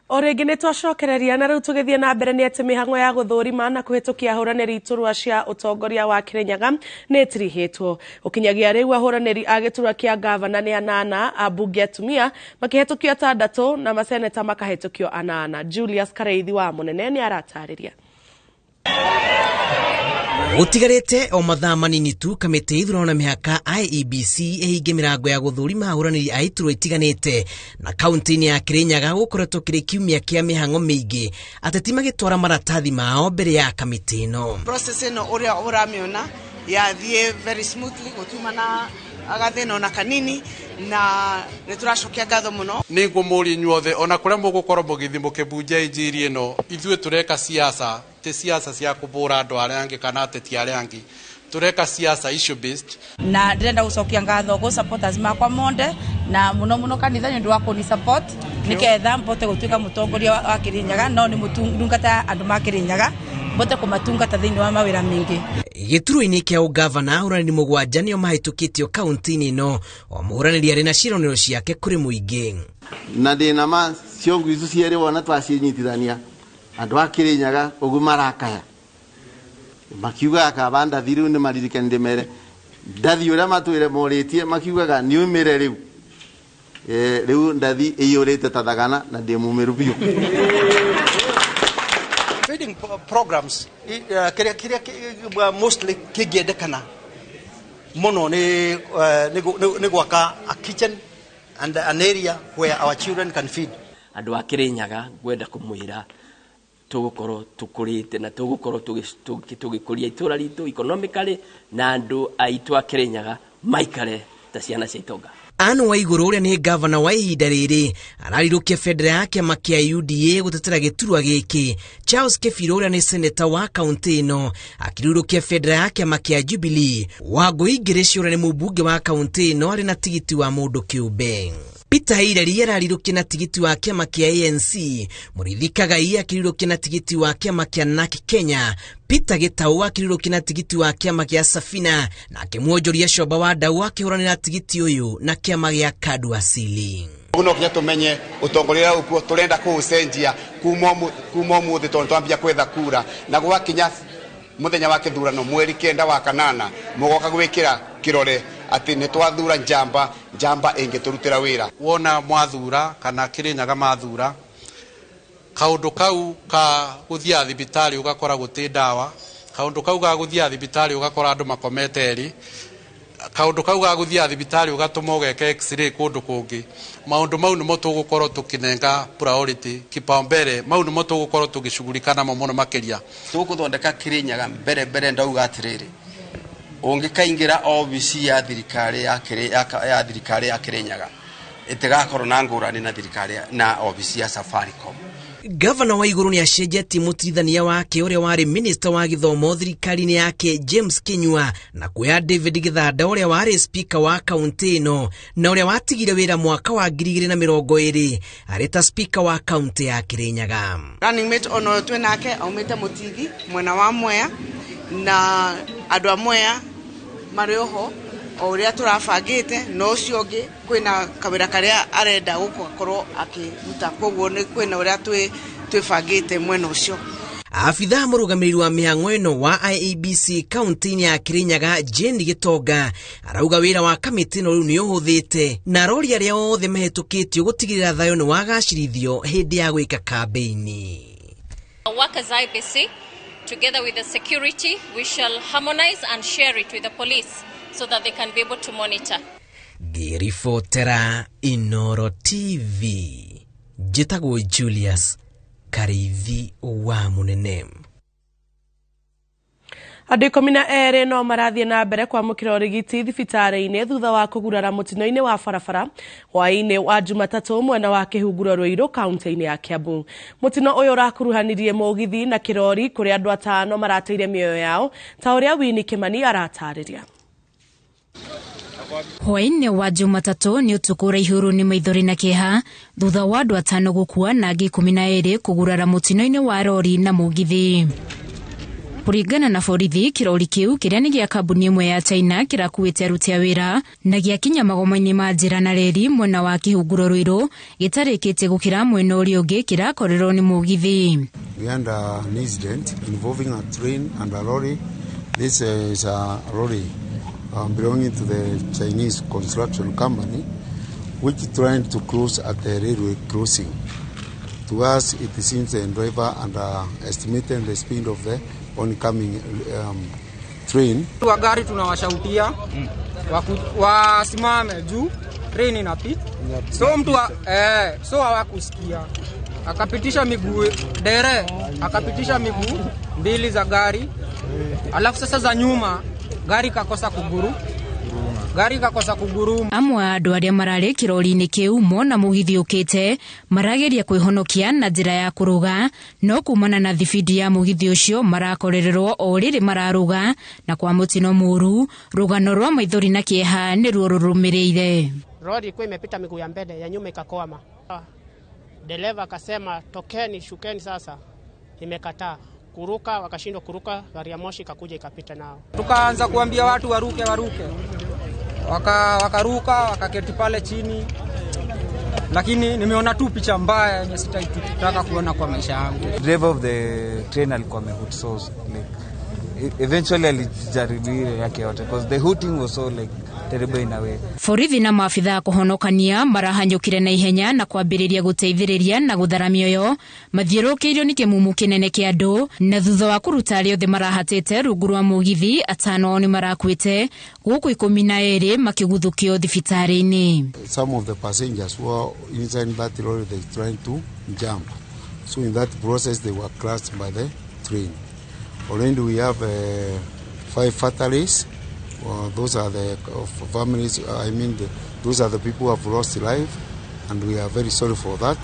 O rĩngĩ nĩ twacokereria na rĩu tũgĩthiĩ na mbere nĩ atĩ mĩhang'o ya gũthũrima na kũhĩtũkia ahũranĩri iturwa cia ũtongoria wa Kĩrĩnyaga nĩ ĩtirihĩtwo. Gũkinyagia rĩu ahũranĩri a gĩturwa kĩa ngavana nĩ 8, ambunge atumia makĩhĩtũkio 6 na maseneta makahĩtũkio 8. Julius Kareithi wa Mũnene nĩ aratarĩria. Gũtigarĩte o mathaa manini tu kamĩtĩ ya ithurano na mĩhaka IEBC ĩhinge mĩrango ya gũthũrima ahũranĩri a iturwa itiganĩte na kaunti-inĩ ya Kĩrĩnyaga gũkoretwo kĩrĩ kiumia kĩa mĩhang'o mĩingĩ ateti magĩtwara maratathi mao mbere ya kamĩtĩ ĩno. Process ĩno ũrĩa ũramĩona yathiĩ very smoothly, gũtiuma na gathĩna ona kanini, na nĩ tũracokia ngatho mũno. Nĩ ngũmũria inyuothe ona kũrĩa mũgũkorwo mũgĩthiĩ mũkĩbunja injiri ĩno, ithuĩ tũreka siasa, ti siasa cia kũbũra andũ arĩa angĩ kana ateti arĩa angĩ, tũreka siasa issue based. Na ndĩrenda gũcokia ngatho gũ supporters makwa monde na mũno mũno kanitha nĩ ũndũ wa kũni support nĩketha mbote gũtuĩka mũtongoria wa Kĩrĩnyaga, no nĩ mũtungata andũ ma Kĩrĩnyaga mbote kũmatungata thĩinĩ wa mawĩra maingĩ. Gĩturwa-inĩ kĩa ũgavana ahũranĩri 7 nĩo mahĩtũkĩtio kaunti-inĩ ĩno, o mũhũranĩri arĩ na ciĩranĩro ciake kũrĩ mũingĩ. Na ndĩna ma ciongo icio cierĩ wona twacinyitithania andũ a Kĩrĩnyaga ũguo marakaya makiugaga kaba ndathi rĩu nĩ maririkanire mere ndathi ũrĩa matwĩre morĩtie makiugaga nĩ umĩre rĩu. Rĩu ndathi ĩiyũrĩte ta thagana na ndĩ mumĩru biũ. Feeding programs, kĩrĩa kĩrĩa mostly kĩngĩendekana mũno nĩ gwaka a kitchen and an area where our children can feed. Andũ a Kĩrĩnyaga ngwenda kũmwĩra tũgũkorwo tũkũrĩte na tũgũkorwo tũgĩkũria itũra ritũ economically, na andũ aitũ a Kĩrĩnyaga maikare ta ciana cia itonga. Anne Waigũrũ ũrĩa nĩ gavana wa ihinda rĩrĩ ararirũkia bendera ya kĩama kĩa UDA gũtetera gĩturwa gĩkĩ. Charles Kĩbirũ ũrĩa nĩ seneta wa kaunti ĩno akĩrirũkia bendera ya kĩama kĩa Jubilee. Wangũi Ngĩrĩci ũrĩa nĩ mũmbunge wa kaunti ĩno arĩ na tigiti wa mũndũ kĩũmbe. Peter Ireri ararirũkia na tigiti wa kĩama kĩa ANC. Mũrĩithi Kagai akĩrirũkia na tigiti wa kĩama kĩa NARC Kenya. Peter Gĩtaũ akĩrirũkia na tigiti wa kĩama kĩa Safina, nake mwonjoria Coba wa Ndau akĩhũranĩra tigiti ũyũ na kĩama gĩa KADU Asili. Ũguo no nginya tũmenye ũtongoria ũrĩa ũkuo tũrenda kũũcenjia kuma ũmũthĩ tondũ twambia gwetha kura, na gwakinya mũthenya wa kĩthurano mweri 9 wa 8 mũgoka gwĩkĩra kĩrore atĩ nĩ twathura njamba, njamba ĩngĩtũrutĩra wĩra. Wona mwathura kana Kĩrĩnyaga mathura kaũndũ kau ka gũthiĩ thibitarĩ ũgakora gũtĩ ndawa, kaũndũ kau ga gũthiĩ thibitarĩ ũgakora andũ makomete erĩ, kaũndũ kau ga gũthiĩ thibitarĩ ũgatũma ũgeke x-ray kũndũ kũngĩ. Maũndũ mau nĩmo tũgũkorwo tũkĩnenga priority, kipaumbele, mau nĩmo tũgũkorwo tũgĩcugurika namo mũno makĩria. Tũgũthondeka Kĩrĩnyaga mbere mbere ndauga atĩrĩrĩ, ũngĩkaingĩra obici ya thirikari ya ya thirikari ya Kĩrĩnyaga ĩtigakorwo na ngũrani na thirikari na obici ya Safaricom. Gavana wa Igũrũ nĩ acenjetie mũtirithania wake ũrĩa warĩ minista wa gĩthomo thirikari-inĩ yake James Kinyua, na kuoya David Gĩthanda ũrĩa warĩ speaker wa kaunti ĩno na ũrĩa watigire wĩra mwaka wa 2020 arĩ ta speaker wa kaunti ya Kĩrĩnyaga. Running mate ona ũyũ twĩ nake aumĩte Mũtigi mwena wa Mwea, na andũ a Mwea marĩ oho o ũrĩa tũrabangĩte, na ũcio ũngĩ kwĩna kawĩra karĩa arenda gũkorwo akĩruta, koguo nĩ kwĩna ũrĩa twĩbangĩte mwena ũcio. Abithaa mũrũgamĩrĩri wa mĩhang'o ĩno wa IEBC kaunti-inĩ ya Kĩrĩnyaga Jane Gĩtonga arauga wĩra wa kamĩtĩ ĩno rĩu nĩ ũhũthĩte, na arori arĩa othe mahĩtũkĩtio gũtigĩrĩra thayũ nĩ wagacĩrithio hĩndĩ ya gwĩka kambĩini. Work as IEBC together with the security, we shall harmonize and share it with the police so that they can be able to monitor. Ngĩribotera Inooro TV, njĩtagwo Julius Kareithi wa Mũnene. Andũ 12 no marathiĩ na mbere kwamũkĩra ũrigiti thibitarĩ-inĩ thutha wa kũgurara mũtino-inĩ wa barabara hwaĩ-inĩ wa Jumatatũ mwena wa Kĩhunguro Ruiru kaunti-inĩ ya Kiambu. Mũtino ũyũ ũrakuruhanirie mũgithi na kĩrori kũrĩa andũ 5 marateire mĩoyo yao, ta ũrĩa Winnie Kimani aratarĩria. Hwaĩ-inĩ wa Jumatatũ nĩ ũtukũ ũraihũrwo nĩ maithori na kĩeha thutha wa andũ 5 gũkua na angĩ 12 kũgurara mũtino-inĩ wa rori na mũgithi. Kũringana na borithi, kĩrori kĩu kĩrĩa nĩ gĩa kambuni ĩmwe ya China kĩrakuĩte aruti a wĩra na gĩakinya magoma-inĩ ma njĩra na reri mwena wa Kĩhunguro Ruiru gĩtarĩkĩtie gũkĩra mwena ũrĩa ũngĩ kĩrakorerwo nĩ mũgithi. We had an incident involving a train and a lorry. This is a lorry belonging to the Chinese construction company, which trying to cross at the railway crossing. To us, it seems the driver underestimated the speed of the oncoming train. Wa gari tunawashautia wasimame juu train inapita. So mtu so hawakusikia. Akapitisha miguu dere, akapitisha miguu mbili za gari. Alafu sasa za nyuma gari kakosa kuguru. Gari kakosa kuguruma. Amwe a andũ arĩa mararĩ kĩrori-inĩ kĩu mona mũgithi ũkĩte marageria kwĩhonokia na njĩra ya kũrũga, no kumana na thibindi ya mũgithi ũcio marakorererwo o rĩrĩ mararũga, na kwa mũtino mũru rũgano rwa maithori na kĩeha nĩruo rũrũmĩrĩire. Lori ilikuwa imepita miguu ya mbele ya nyuma ikakwama. Dereva akasema tokeni, shukeni sasa. Imekataa kuruka, wakashindwa kuruka, gari ya moshi ikakuja ikapita nao. Tukaanza kuambia watu waruke waruke. Wakaruka, wakaketi pale chini. Lakini nimeona tu picha mbaya yenye sitaitaka kuona kwa maisha yangu. Driver of the train alikuwa amehoot, so like eventually alijaribu ile yake yote because the hooting was so like terrible in a way. Borithi na maabithaa kũhonokania marahanyũkire na ihenya na kwambĩrĩria gũteithĩrĩria na gũthara mĩoyo mathiũrũrũkĩirio nĩ kĩmumu kĩnene kĩa andũ, na thutha wa kũruta arĩa othe marahatĩte rungu rwa mũgithi, atano ao nĩ marakuĩte gũkũ 12 makĩguthũkio thibitarĩ-inĩ. Some of the passengers who are inside that lorry, they trying to jump. So in that process they were crushed by the train. Already we have 5 fatalities. Those are the families, I mean, those are the people who have lost life, and we are very sorry for that.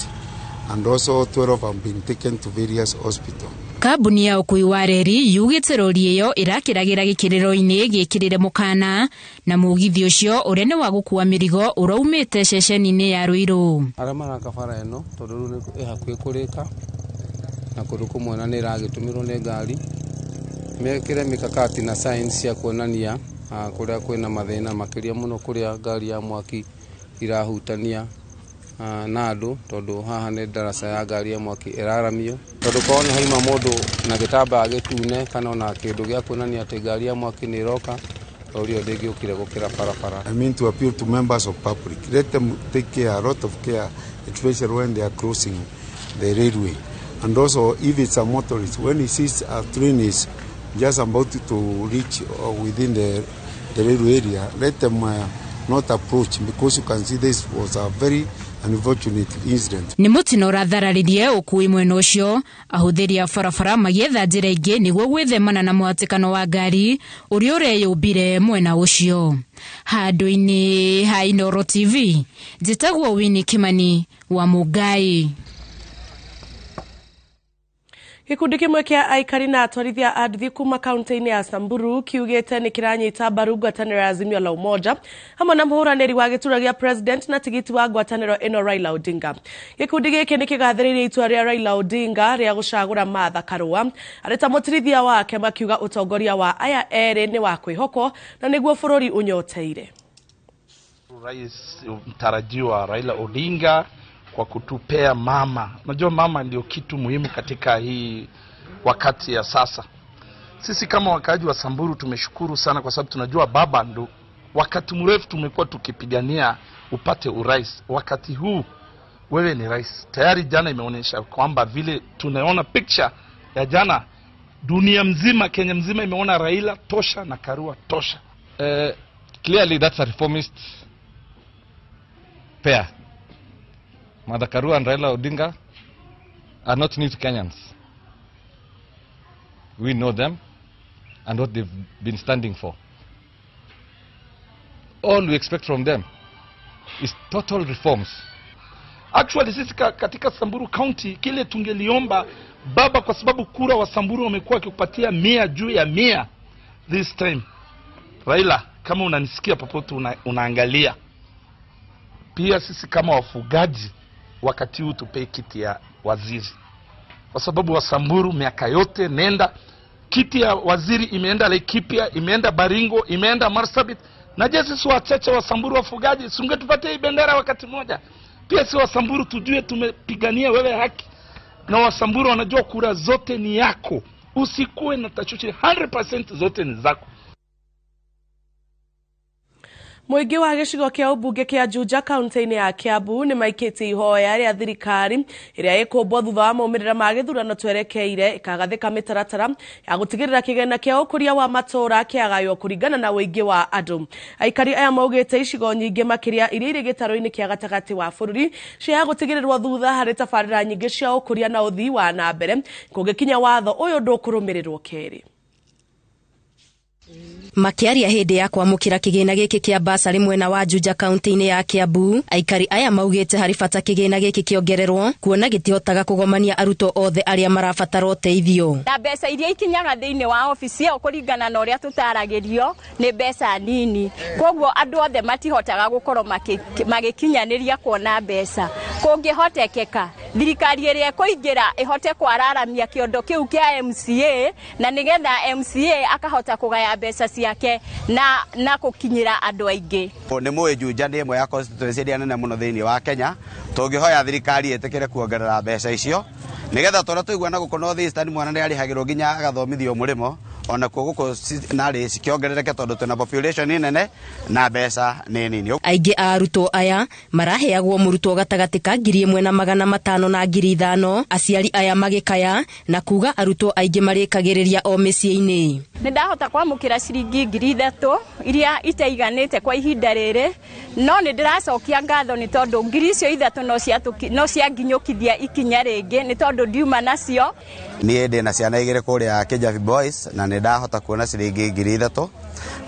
And also 12 have been taken to various hospitals. Kambuni ya ũkui wa reri yugĩte rori ĩyo ĩrakĩragĩra gĩkĩrĩro-inĩ gĩkĩrĩre mũkana, na mũgithi ũcio ũrĩa nĩ wa gũkua mĩrigo ũraumĩte ceceni-inĩ ya Ruiru. Arĩa maraka bara ĩno tondũ rĩu ĩ hakuhĩ kũrĩka na kũndũ kũmwe na nĩ ĩragĩtũmĩrwo nĩ ngari, mekĩre mikakati na signs cia kuonania kũrĩa kwĩna mathĩna makĩria mũno kũrĩa ngari ya mwaki irahutania na andũ, tondũ haha nĩ ndaraca ya ngari ya mwaki ĩraramio, tondũ korwo nĩ haima mũndũ na gĩtambaya gĩtune kana ona kĩndũ gĩa kuonania atĩ ngari ya mwaki nĩ ĩroka, rori ĩyo ndĩngĩũkire gũkĩra barabara. I mean to appeal to members of public, let them take care, a lot of care, especially when they are crossing the railway. And also if it's a motorist, when he sees a train is just about to reach within the railway area, let them not approach, because you can see this was a very unfortunate incident. Nĩ mũtino ũrathararirie ũkui mwena ũcio, ahũthĩri a barabara magĩetha njĩra ingĩ nĩguo gwĩthemana na mũhatĩkano wa ngari ũrĩa ũreyũmbire mwena ũcio. Handũ-inĩ ha Inooro TV, njĩtagwo Winnie Kimani wa Mũngai. Gĩkundi kĩmwe kĩa aikari na atwarithia a nduthi kuma kaunti-inĩ ya Samburu kiugĩte nĩ kĩranyita mbaru ngwatanĩro ya Azimio la Umoja hamwe na mũhũranĩri wa gĩturwa gĩa president na tigiti wa ngwatanĩro ĩno Raila Odinga. Gĩkundi gĩkĩ nĩ kĩgathĩrĩirie itua rĩa Raila Odinga rĩa gũcagũra Martha Karua arĩ ta mũtirithia wake, makiuga ũtongoria wa aya erĩ nĩ wa kwĩhokwo na nĩguo bũrũri ũnyoteire. Rais mtarajiwa Raila Odinga kwa kutupea mama. Unajua mama ndio kitu muhimu katika hii wakati ya sasa. Sisi kama wakaaji wa Samburu tumeshukuru sana kwa sababu tunajua baba ndo wakati mrefu tumekuwa tukipigania upate urais. Wakati huu wewe ni rais. Tayari jana imeonyesha kwamba vile tunaona picture ya jana, dunia mzima, Kenya mzima imeona Raila tosha na Karua tosha. Clearly that's a reformist pair. Martha Karua and Raila Odinga are not new to Kenyans. We know them and what they've been standing for. All we expect from them is total reforms. Actually sisi katika Samburu County kile tungeliomba baba, kwa sababu kura wa Samburu wamekuwa wakikupatia 100 juu ya 100 this time. Raila, kama unanisikia popote unaangalia, pia sisi kama wafugaji wakati huu tupee kiti ya waziri, kwa sababu wa Samburu miaka yote nenda Kiti ya waziri imeenda Laikipia, imeenda Baringo, imeenda Marsabit. Na je, sisi wachache wa Samburu wafugaji, si ungetupatia hii bendera wakati moja? Pia si Wasamburu tujue tumepigania wewe haki. Na Wasamburu wanajua kura zote ni yako. Usikuwe na tashwishi, 100% zote ni zako. Mũingĩ wa gĩcigo kĩa ũmbunge kĩa Juja kaunti-inĩ ya Kiambu nĩ maikĩtie ihoya rĩa thirikari ĩrĩa ĩkũmbwo thutha wa maumĩrĩra ma gĩthurano twerekeire ĩkagathĩka mĩtaratara ya gũtigĩrĩra kĩgĩna kĩa ũkũria wa matũũra kĩagaywo kũringana na ũingĩ wa andũ. Aikari aya maugĩte icigo nyingĩ makĩria iria irĩ gĩtarũ-inĩ kĩa gatagatĩ wa bũrũri ciaga gũtigĩrĩrwo thutha harĩ tabarĩra nyingĩ cia ũkũria na ũthii wa na mbere kũngĩkinya watho ũyũ ndũkũrũmĩrĩrwo kerĩ. Makiaria hĩndĩ ya kwamũkĩra kĩgĩna gĩkĩ kĩa basarĩ mwena wa Juja kaunti-inĩ ya Kiambu, aikari aya maugĩte harĩ bata kĩgĩna gĩkĩ kĩongererwo kuona gĩtihotaga kũgomania arutwo othe arĩa marabatara ũteithio. Na mbeca iria ikinyaga thĩinĩ wa obici ĩyo kũringana na ũrĩa tũtaragĩrio nĩ mbeca nini, koguo andũ othe matihotaga gũkorwo magĩkinyanĩria kuona mbeca. Kũngĩhotekeka thirikari ĩrĩa ĩkũingĩra ĩhote kwararamia kĩondo kĩu kĩa MCA na nĩgetha MCA akahota kũgaya mbeca ciake na gũkinyĩra andũ aingĩ. Nĩ mũĩ Juja nĩ ĩmwe ya constituency ĩrĩa nene mũno thĩinĩ wa Kenya. Tũngĩhoya thirikari ĩtĩkĩre kuongerera mbeca icio nĩgetha tũrĩa tũiguana gũkũ North Eastern mwana nĩ arĩhagĩrwo nginya agathomithio mũrĩmo, ona kuo gũkũ narĩ cikĩongerereke tondũ twĩna population nene na mbeca nĩ nini. Aingĩ a arutwo aya maraheagwo mũrutwo gatagatĩ ka 1500 na 5000, aciari aya magĩkaya na kuga arutwo aingĩ marĩkagĩrĩria o mĩciĩ-inĩ. Nĩ ndahota kwamũkĩra ciringi 3000 iria itaiganĩte kwa ihinda rĩrĩ, no nĩ ndĩracokia ngatho nĩ tondũ ngiri icio ithatũ no cianginyũkithia ikinya rĩngĩ nĩ tondũ ndiuma nacio. Niĩ ndĩ na ciana igĩrĩ kũrĩa Kijabi Boys na nĩ ndahota kuona ciringi 3000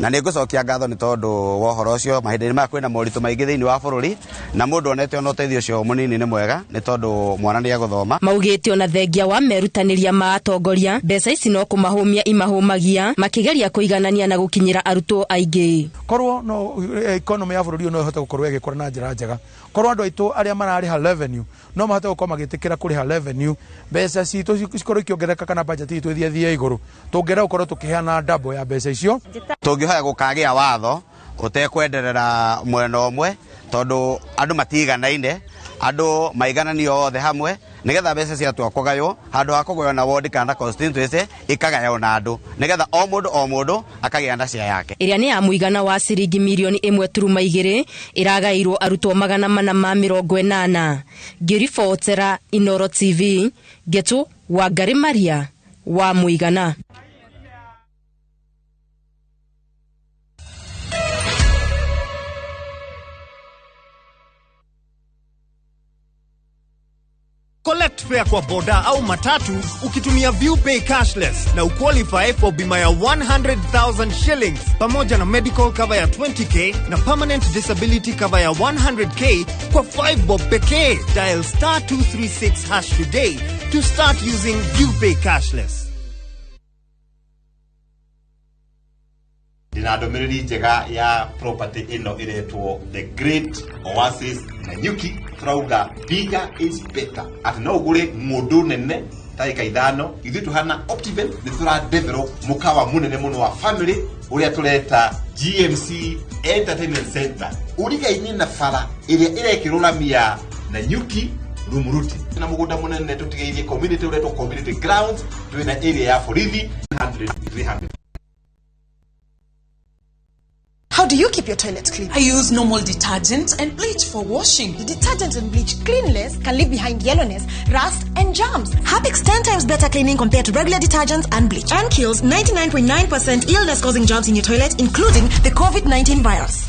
na nĩ ngũcokia ngatho nĩ tondũ wa ũhoro ũcio. Mahinda-inĩ maya kwĩna moritũ maingĩ thĩinĩ wa bũrũri na mũndũ onete ona ũteithio ũcio mũnini nĩ mwega nĩ tondũ mwana nĩ egũthoma. Maugĩte ona thengia wa merutanĩria ma atongoria, mbeca ici no kũmahũmia imahũmagia makĩgeria kũiganania na gũkinyĩra arutwo aingĩ. Korwo no economy ya bũrũri no ĩhote gũkorwo ĩgĩkũra na njĩra njega, korwo andũ aitũ arĩa mararĩha revenue no mahote gũkorwo magĩtĩkĩra kũrĩha revenue, mbeca citũ cikorwo ikĩongerereka kana budget itũ ĩthiĩ igũrũ, tũngĩenda gũkorwo tũkĩheana double ya mbeca icio. Tũngĩhoya gũkagĩa watho ũtekwenderera mwena ũmwe tondũ andũ matiganaine, andũ maigananio othe hamwe nĩgetha mbeca ciatua kũgaywo handũ ha kũgaywo na ward kana constituency ikagaywo na andũ nĩgetha o mũndũ akagĩa na cia yake. Ĩrĩa nĩ ya mũigana wa ciringi mirioni 1.2 ĩragaĩirwo arutwo 480. Ngĩribotera Inoro TV, Ngetu Wangari Maria wa Mũigana. Collect fare kwa boda au matatu ukitumia ViewPay cashless na uqualify for bima ya 100,000 shillings pamoja na medical cover ya 20k na permanent disability cover ya 100k kwa 5 bob pekee. Dial star 236 hash today to start using ViewPay cashless. Ndina ndũmĩrĩri njega ya property ĩno ĩretwo The Great Oasis Nanyuki. Turauga bigger is better, atĩ no ũgũre ng'ũndũ nene ta ĩka 5. Ithuĩ tũhana Optiven nĩ tũra develop mũkawa mũnene mũno wa family ũrĩa tũreta GMC Entertainment Center ũrigaine na bara ĩrĩa ĩrekĩrwo rami ya Nanyuki Rumuruti na mũgũnda mũnene tũtigĩirie community ũretwo community grounds. Twĩna area ya borithi 100 300. How do you keep your toilet clean? I use normal detergent and bleach for washing. The detergent and bleach cleanless can leave behind yellowness, rust, and germs. Harpic's 10 times better cleaning compared to regular detergents and bleach, and kills 99.9% illness-causing germs in your toilet, including the COVID-19 virus.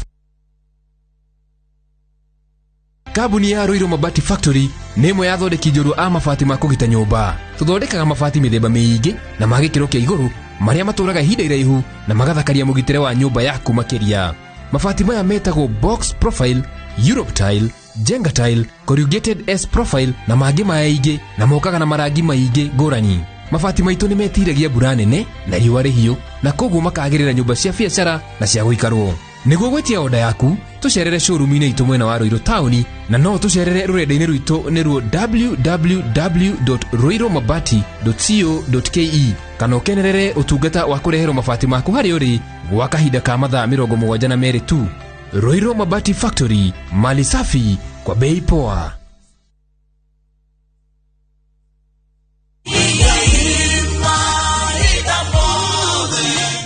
Kambuni ya Ruiru Mabati Factory nĩ ĩmwe ya athondeki njorua a mabati ma kũgita nyũmba. Tũthondekaga mabati mĩthemba mĩingĩ na ma gĩkĩro kĩa igũrũ marĩa matũraga ihinda iraihu na magathakaria mũgitĩre wa nyũmba yaku makĩria. Mabati maya metagwo box profile, Europe tile, Jenga tile, corrugated S profile na mangĩ maingĩ, na mokaga na marangi maingĩ ngũrani. Mabati maitũ nĩ metiragia mbura nene na riũa rĩhiũ na koguo makagĩrĩra nyũmba cia biacara na cia gũikarwo. Nĩguo gwĩtia oda yaku tũcerere showroom-inĩ itũ mwena wa Ruiru taũni na no tũcerere rũrenda-inĩ rwitũ nĩruo www.ruirumabati.co.ke kana ũkenerere ũtungata wa kũreherwo mabati maku harĩa ũrĩ gwa kahinda ka mathaa 72 tu. Ruiru Mabati Factory, mali safi kwa bei poa.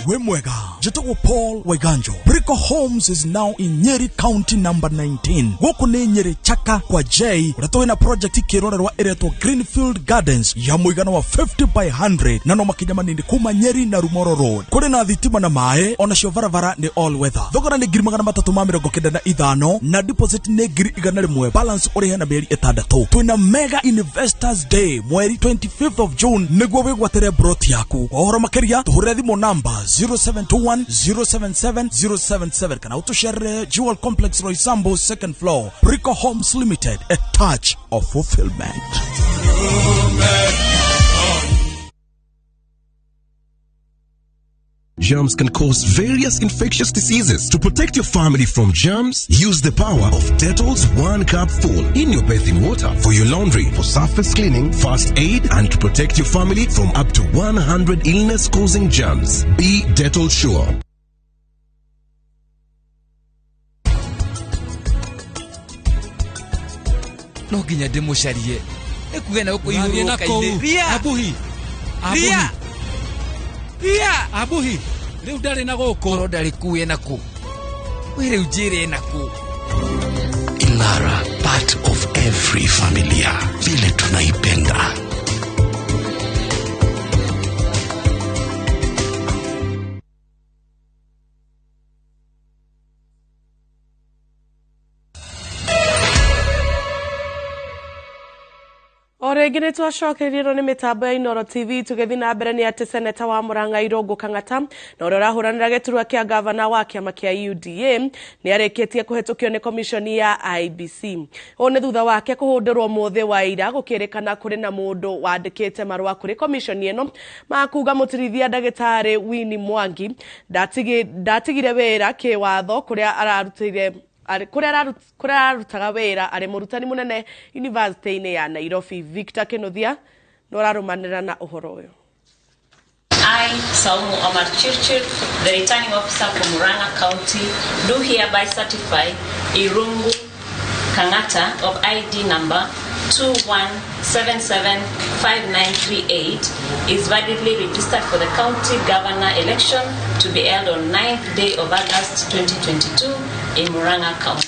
Wĩ mwega, njĩtagwo Paul Waiganjo. Brico Homes is now in Nyeri County number 19. Gũkũ nĩ Nyeri Chaka kwa J, ũrĩa tũrĩ na project kĩrorerwa ĩretwo Greenfield Gardens ya mũigana wa 50 by 100 na no makinya manini kuma Nyeri na Rumoro Road. Kũrĩ na thitima na maĩ, onacio barabara nĩ all weather. Thogora nĩ 395,000 na deposit nĩ 100,000, balance ũrĩhe na mĩeri 6. Twĩna Mega Investors Day mweri 25th of June nĩguo wĩgwatĩre broti yaku. Kwa ũhoro makĩria tũhũrĩre thimũ namba 0721 077 077 kana ũtũcerere Jewel Complex Roysambu second floor. Brico Homes Limited, a touch of fulfillment. Germs can cause various infectious diseases. To protect your family from germs, use the power of Dettol's 1 cup full in your bathing water for your laundry, for surface cleaning, first aid, and to protect your family from up to 100 illness-causing germs. Be Dettol sure. No nginya ndĩmũcarie ĩkuge na gũkũ Ũrathiĩ na ihurũka-inĩ. kũu. Ria! Abuhi. Ria! Ria! Abuhi. Rĩu ndarĩ na gũkũ. Korwo ndarĩ kuu ena kũ? We rĩu njĩre ena kũ? Ing'ara, part of every familia, vile tunaipenda. O rĩngĩ nĩ twacokereirio nĩ mĩtambo ya Inooro TV tũgĩthiĩ na mbere nĩ atĩ seneta wa Murang'a Irũngũ Kang'ata na ũrĩa ũrahũranĩra gĩturwa kĩa gavana wa kĩama kĩa UDA nĩ arĩkĩtie kũhetũkio nĩ komiconi ya IEBC. Ũũ nĩ thutha wake kũhũndũrwo mũthĩ wa ira gũkĩrĩkana kũrĩ na mũndũ wandĩkĩte marũa kũrĩ komiconi ĩno ma kuga mũtirithia ndagĩtarĩ Winnie Mwangi ndatigire wĩra kĩwatho kũrĩa ararutĩire kũrĩa ararutaga wĩra arĩ mũrutani mũnene yunivasĩtĩ-inĩ ya Nairobi. Victor Kinuthia nĩ ũrarũmanĩra na ũhoro ũyũ. I, Saumu Omar Chirchir, the returning officer for Murang'a County, do hereby certify Irungu Kang'ata of ID number 21775938 is validly registered for the county governor election to be held on 9th day of August 2022 in Murang'a County.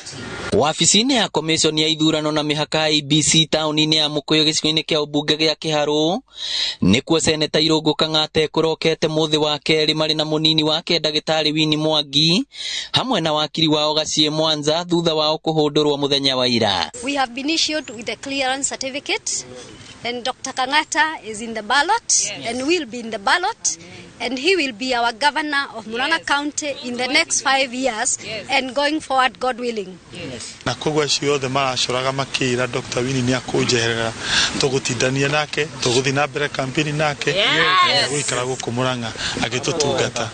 Wabici-inĩ ya komiconi ya ithurano na mĩhaka IEBC taũni-inĩ ya Mũkũyũ gĩcigo-inĩ kĩa ũmbunge gĩa Kĩharũ nĩkuo seneta Irũngũ Kang'ata ekũrokete mũthĩ wa kerĩ marĩ na mũnini wake ndagĩtarĩ Winnie Mwangi hamwe na wakiri wao Gaciĩ Mwanza thutha wao kũhũndũrwo mũthenya wa ira. We have been issued with a clearance certificate and Dr. Kang'ata is in the ballot. Yes. And will be in the ballot. And he will be our governor of Murang'a County in the next 5 years. Yes. And going forward, God willing. Yes. Na koguo acio othe maracoraga makĩra Dr. Winnie nĩ akũnjeherera tũgũtindania nake tũgũthiĩ na mbere campaign nake. Yes. Gũikara gũkũ Murang'a agĩtũtungata.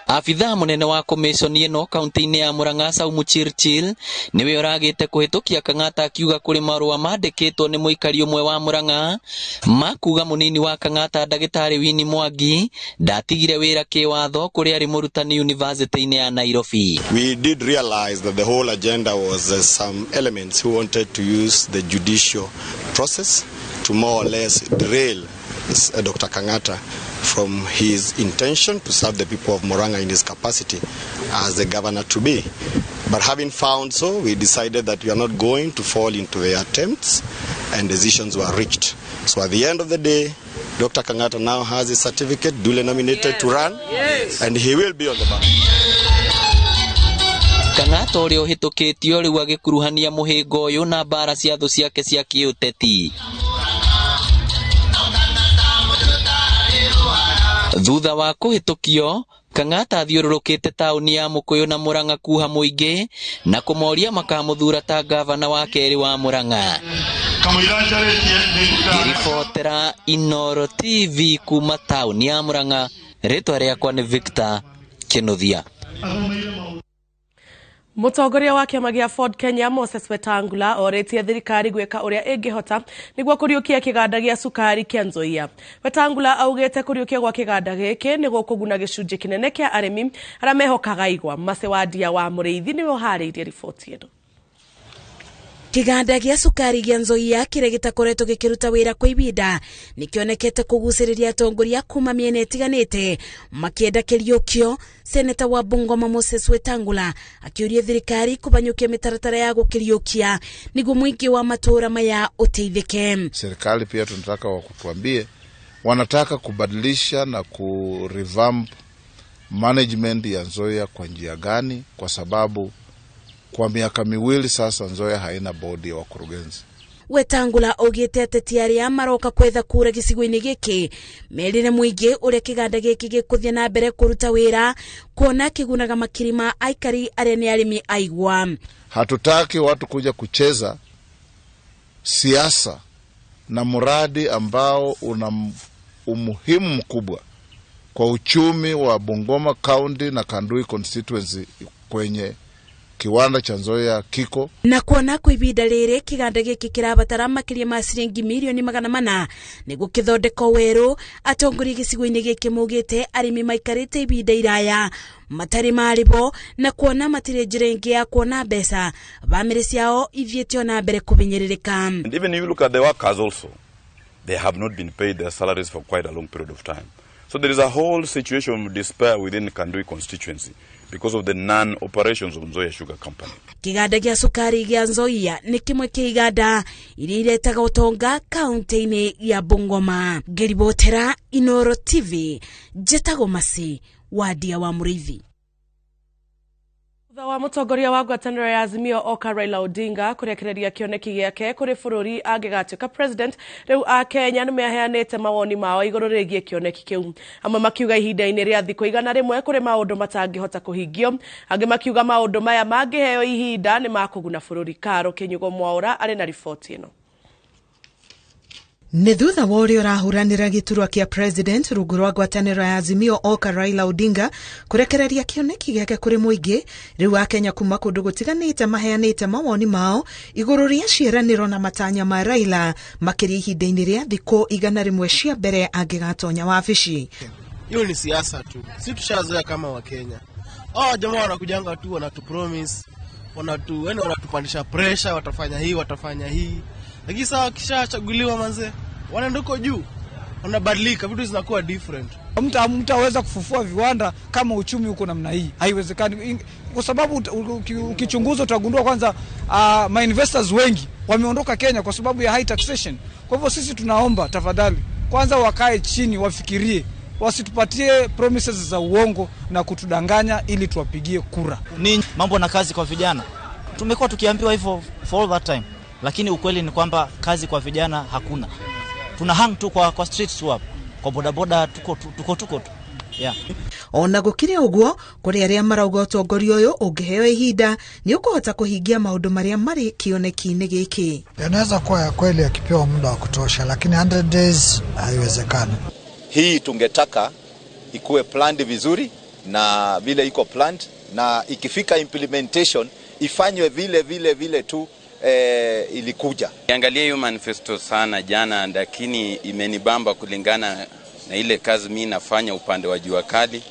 Abithaa mũnene wa komiconi ĩno kaunti-inĩ ya Murang'a Saumu Chirchir nĩwe ũragĩte kũhĩtũkia Kang'ata akiuga kũrĩ marũa mandĩkĩtwo nĩ mũikari ũmwe wa Murang'a makuga mũnini wa Kang'ata ndagĩtarĩ Winnie Mwangi ndatigire wĩra kĩwatho kũrĩa arĩ mũrutani yunivasĩtĩ-inĩ ya Nairobi. We did realize that the whole agenda was some elements who wanted to use the judicial process to more or less derail Dr. Kang'ata from his intention to serve the people of Murang'a in his capacity as the governor to be. But having found so, we decided that we are not going to fall into their attempts, and decisions were reached. So at the end of the day, Dr. Kang'ata now has his certificate, duly nominated. Yes. To run. Yes. And he will be on the ballot. Kang'ata ũrĩa ũhĩtũkĩtio rĩu agĩkuruhania mũhĩnga ũyũ na mbara cia thũ ciake cia kĩũteti. Thutha wa kũhĩtũkio, Kang'ata athiũrũrũkĩte taũni ya Mũkũyũ na Murang'a kuha mũingĩ na kũmoria makamũthura ta gavana wa kerĩ wa Murang'a. Ngĩribotera Inooro TV kuma taũni ya Murang'a, rĩtwa rĩakwa nĩ Victor Kinuthia. Mũtongoria wa kĩama gĩa Ford Kenya Moses Wetangula orĩtie thirikari gwĩka ũrĩa ĩngĩhota nĩguo kũriũkia kĩganda gĩa cukari kĩa Nzoia. Wetangula augĩte kũriũkia gwa kĩganda gĩkĩ nĩ gũkũguna gĩcunjĩ kĩnene kĩa arĩmi arĩa mehokaga igwa. Macewandia wa Mũrĩithi nĩwe ũharĩirie riboti ĩno. Kĩganda gĩa cukari gĩa Nzoia kĩrĩa gĩtakoretwo gĩkĩruta wĩra kwa ibinda nĩkĩonekete kũgucĩrĩria atongoria kuma mĩena ĩtiganĩte makĩenda kĩriũkio. Seneta wa Bungoma Moses Wetangula akĩũria thirikari kũbanyũkia mĩtaratara ya gũkĩriũkia nĩguo mũingĩ wa matũũra maya ũteithĩke. Serikali pia tunataka wakutuambie wanataka kubadilisha na kurevamp management ya Nzoia kwa njia gani, kwa sababu kwa miaka miwili sasa Nzoia haina bodi ya wakurugenzi. Wetangula augĩte ateti arĩa maroka kwetha kura gĩcigo-inĩ gĩkĩ merire mũingĩ ũrĩa kĩganda gĩkĩ gĩkũthiĩ na mbere kũruta wĩra kuona kĩgunaga makiri ma aikari arĩa nĩ arĩmi aigwa. Hatutaki watu kuja kucheza siasa na mradi ambao una umuhimu mkubwa kwa uchumi wa Bungoma County na Kandui constituency kwenye kiwanda cha Nzoia kiko. Na kuona kwa ibinda rĩrĩ kĩganda gĩkĩ kĩrabatara makĩria ma ciringi mirioni 400 nĩguo kĩthondekwo werũ. Atongoria gĩcigo-inĩ gĩkĩ maugĩte arĩmi maikarĩte ibinda iraya matarĩ marĩbo na kuona matirĩ njĩra ĩngĩ ya kuona mbeca, bamĩrĩ ciao ithiĩte ona mbere kũbinyĩrĩrĩka. And even if you look at the workers also, they have not been paid their salaries for quite a long period of time. So there is a whole situation of despair within Kandui constituency because of the non-operations of Nzoia Sugar Company. Kĩganda gĩa cukari gĩa Nzoia nĩ kĩmwe kĩa iganda iria iretaga ũtonga kaunti-inĩ ya Bungoma. Ngĩribotera Inoro TV, njĩtagwo Masi Wadia wa Mũrĩithi. Thutha wa mũtongoria wa ngwatanĩro ya Azimio Oka Raila Odinga kũrekereria kĩoneki gĩake kũrĩ bũrũri angĩgatuĩka president, rĩu Akenya nĩmaheanĩte mawoni mao igũrũ rĩgiĩ kĩoneki kĩu. Amwe makiuga ihinda-inĩ rĩa thikũ 100 kũrĩ maũndũ matangĩhota kũhingio, angĩ makiuga maũndũ maya mangĩheo ihinda nĩ makũguna bũrũri. Karo Kĩnyugo Mwaũra arĩ na riboti ĩno. Nĩ thutha wa ũrĩa ũrahũranĩra gĩturwa kĩa president rungu rwa ngwatanĩro ya Azimio Oka Raila Odinga kũrekereria kĩoneki gĩake kũrĩ mũingĩ, rĩu Akenya kuma kũndũ gũtiganĩte maheanĩte mawoni mao igũrũ rĩa ciĩranĩro na matanya ma Raila makĩria ihinda-inĩ rĩa thikũ 100 cia mbere angĩgatonya wabici. Hiyo ni siasa tu, si tushazoea kama Wakenya. Hao jamaa wanakujanga tu wanatupromise, wanatupandisha pressure, watafanya hii, watafanya hii. Lakini sawa kishachaguliwa manze, wanaenda huko juu, wanabadilika, vitu zinakuwa different. Mtaweza kufufua viwanda kama uchumi uko namna hii? Haiwezekani, kwa sababu ukichunguza utagundua kwanza ma investors wengi wameondoka Kenya kwa sababu ya high taxation. Kwa hivyo sisi tunaomba tafadhali kwanza wakae chini wafikirie, wasitupatie promises za uongo na kutudanganya ili tuwapigie kura. Ni mambo na kazi kwa vijana, tumekuwa tukiambiwa hivyo for all that time, lakini ukweli ni kwamba kazi kwa vijana hakuna. Tuna hang tu kwa streets tu hapo, kwa bodaboda tuko tu. Yeah. Ona gũkĩrĩ ũguo, kũrĩ arĩa marauga ũtongoria ũyũ ũngĩheo ihinda nĩ ũkũhota kũhingia maũndũ marĩa marĩ kĩoneki-inĩ gĩkĩ. Yanaweza kuwa ya kweli akipewa muda wa kutosha, lakini 100 days haiwezekani. Hii tungetaka ikuwe planned vizuri, na vile iko planned, na ikifika implementation ifanywe vile vile vile tu ilikuja. Niangalia hiyo manifesto sana jana, lakini imenibamba kulingana na ile kazi mimi nafanya upande wa jua kali.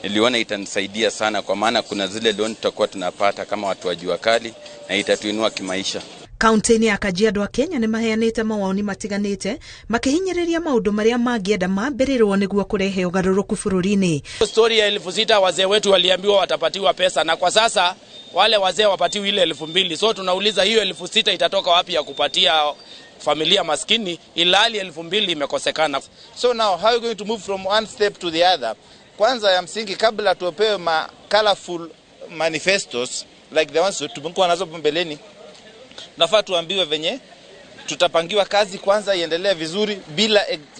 Niliona itanisaidia sana kwa maana kuna zile loan tutakuwa tunapata kama watu wa jua kali na itatuinua kimaisha. Kaunti-inĩ ya Kajiado Kenya nĩ maheanĩte mawoni matiganĩte makĩhinyĩrĩria maũndũ marĩa mangĩenda mambĩrĩrwo nĩguo kũrehe ũgarũrũku bũrũri-inĩ. Story ya 6,000 wazee wetu waliambiwa watapatiwa pesa, na kwa sasa wale wazee wapatiwi ile 2,000. So tunauliza hiyo 6,000 itatoka wapi ya kupatia familia maskini ilali 2,000 imekosekana. So now how are you going to move from one step to the other? Kwanza ya msingi kabla tupewe ma colorful manifestos like the ones tumekuwa nazo mbeleni, nafaa tuambiwe venye tutapangiwa kazi kwanza iendelee vizuri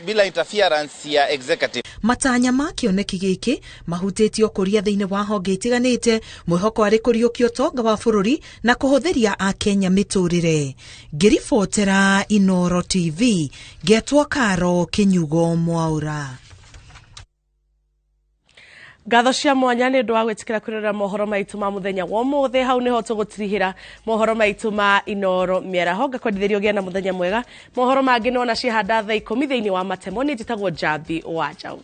bila interference ya executive. Matanya ma kĩoneki gĩkĩ mahutĩtie ũkũria thĩinĩ wa honge itiganĩte, mwĩhoko arĩ kũriũkia ũtonga wa bũrũri na kũhũthĩria Akenya mĩtũrĩre. Ngĩribotera Inoro TV, ngetwo Karo Kĩnyugo Mwaura. Ngatho cia mwanya nĩ ũndũ wa gwĩtĩkĩra kwĩrorera mohoro maitũ ma mũthenya wa ũmũthĩ. Hau nĩho tũgũtirihĩra mohoro maitũ ma Inoro mĩaraho. Ngakwendithĩria ũgĩe na mũthenya mwega. Mohoro mangĩ nona ciahanda thaa 10 thĩinĩ wa matemo. Nĩ njĩtagwo Njambi wa Njaũ.